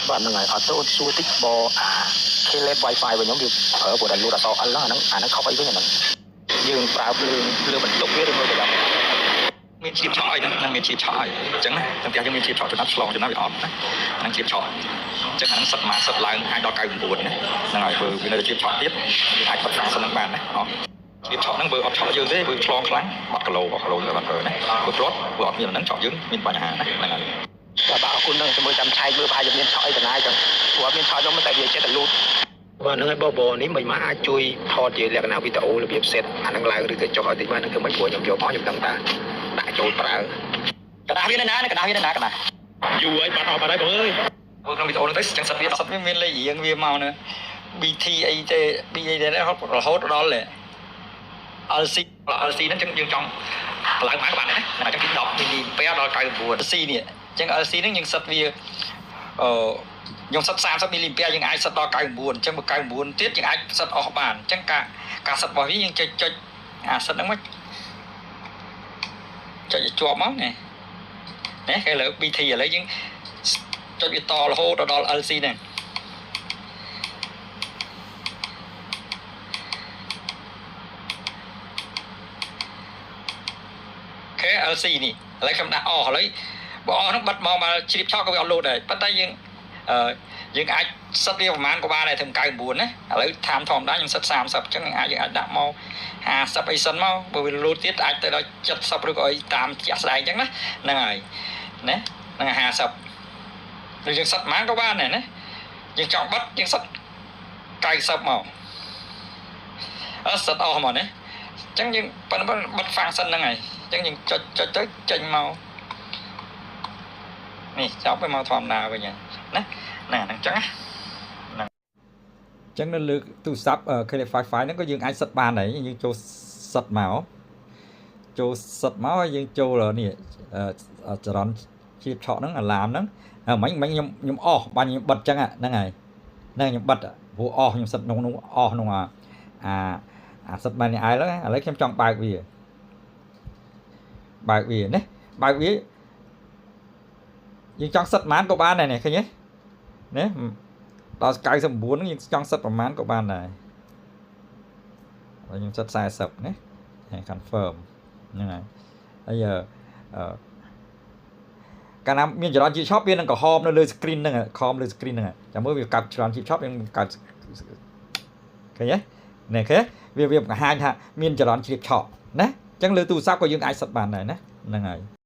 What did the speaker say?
បាទហ្នឹងហើយអត់ទៅសួរតិចបើអា Caleb Wi-Fi របស់ខ្ញុំវាប្រើព្រោះតែលូតអក្សរ L ហ្នឹងអាហ្នឹងខុសអីវិញអាហ្នឹងយើងប្រើភ្លើងលើបន្ទប់វាឬមួយក៏យ៉ាង មានជ្រាបឆក់អីហ្នឹងហ្នឹងមានជ្រាបឆក់អីអញ្ចឹងណាទាំងផ្ទះយើងមានជ្រាបឆក់ចំណាប់ឆ្លងចំណាប់វាអត់ណាហ្នឹងជ្រាបឆក់អញ្ចឹងអាហ្នឹងសិតមកសិតឡើងអាចដល់99ណាហ្នឹងហើយបើវានៅតែជ្រាបឆក់ទៀតយើងអាចបិទ function ហ្នឹងបានណាអត់ជ្រាបឆក់ហ្នឹងបើអត់ឆក់យើងទេបើឆ្លងខ្លាំងបាត់គីឡូបាត់គីឡូទៅបាត់ប្រើណាបើផ្្លាត់បើអត់មានអាហ្នឹងឆក់យើងមានបញ្ហាណាហ្នឹងហើយ បាទបាទអរគុណហ្នឹងជាមួយចាំឆែកមើលប្រហែលជាមានឆក់អីកណាយចឹងព្រោះអត់មានឆក់ខ្ញុំតែវាចេះតែលូតបាទហ្នឹងហើយបងបងនេះមិនមកអាចជួយថតជាលក្ខណៈវីដេអូរបៀប set អាហ្នឹងឡើងឬក៏ចុះឲ្យតិចបានហ្នឹងគឺមិនព្រោះខ្ញុំយកមកខ្ញុំដឹងថាដាក់ចូលប្រើ កដាស់វានៅណាកដាស់វានៅណាកដាស់ យូរហើយបាត់អស់បាត់ហើយបងអើយ ធ្វើក្នុងវីដេអូហ្នឹងទៅចឹងសិតវាសិតវាមានលេខរៀងវាមកនៅ BT អីទេ B អីទេរហូតដល់ LC LC ហ្នឹងចឹងយើងចង់ឡើងមកបានណាអញ្ចឹងពី10មីលីអាំពែដល់99 C នេះអញ្ចឹង LC ហ្នឹងយើងសិតវាអឺខ្ញុំសិត30មីលីអាំពែយើងអាចសិតដល់99អញ្ចឹងបើ99ទៀតយើងអាចសិតអស់បានអញ្ចឹងការសិតរបស់វាយើងចុចចុចអាសិតហ្នឹងមកចុចឲ្យជាប់មកនេះនេះគេលើ BT ឥឡូវយើងចុចវាតរហូតដល់ LC ហ្នឹង ខេ LC នេះឥឡូវខ្ញុំដាក់អស់ឥឡូវបើអស់ហ្នឹងបិទមកមកជ្រាបឆក់ក៏វាអត់លោតដែរប៉ុន្តែយើងអឺយើងអាចសិតវាប្រហែលក៏បានដែរត្រឹម99ណាឥឡូវតាមធម្មតាខ្ញុំសិត30អញ្ចឹងអាចយើងអាចដាក់មក50អីសិនមកបើវាលោតទៀតអាចទៅដល់70ឬក៏អីតាមជាក់ស្ដែងអញ្ចឹងណាហ្នឹងហើយណាហ្នឹង50ឬយើងសិតប្រហែលក៏បានដែរណាយើងចង់បិទយើងសិត90មកអត់សិតអស់មកណាអញ្ចឹងយើងប៉ុន្តែបិទ function ហ្នឹងហើយអញ្ចឹងយើងចុចចុចទៅចេញមកនេះចប់ទៅមកធម្មតាវិញហើយណាណាហ្នឹងអញ្ចឹងណាហ្នឹងអញ្ចឹងនៅលើទូរស័ព្ទ K55 ហ្នឹងក៏យើងអាចសិតបានដែរយើងចូលសិតមកចូលសិតមកហើយយើងចូលនេះចរន្តជាបឆក់ហ្នឹងអាឡាមហ្នឹងមិញមិញខ្ញុំខ្ញុំអស់បាញ់ខ្ញុំបិទអញ្ចឹងហ្នឹងហើយហ្នឹងខ្ញុំបិទព្រោះអស់ខ្ញុំសិតក្នុងនោះអស់ក្នុងអាអាសិតបាននេះឯងឥឡូវខ្ញុំចង់បើកវាបើកវាណាបើកវាយើងចង់សិតប៉ុន្មានក៏បានដែរនេះឃើញទេណាដល់99ហ្នឹងយើងចង់សិតប្រហែលក៏បានដែរហើយខ្ញុំសិត40ណាហើយ confirm ហ្នឹងហើយហើយអឺកាលណាមានចរន្តជាឆប់វានឹងក្រហមនៅលើ screen ហ្នឹងខមលើ screen ហ្នឹងចាំមើលវាកាត់ចរន្តជាឆប់យើងកាត់ឃើញទេនេះឃើញវាវាបង្ហាញថាមានចរន្តជ្រាបឆក់ណាអញ្ចឹងលើទូរស័ព្ទក៏យើងអាចសិតបានដែរណាហ្នឹងហើយ។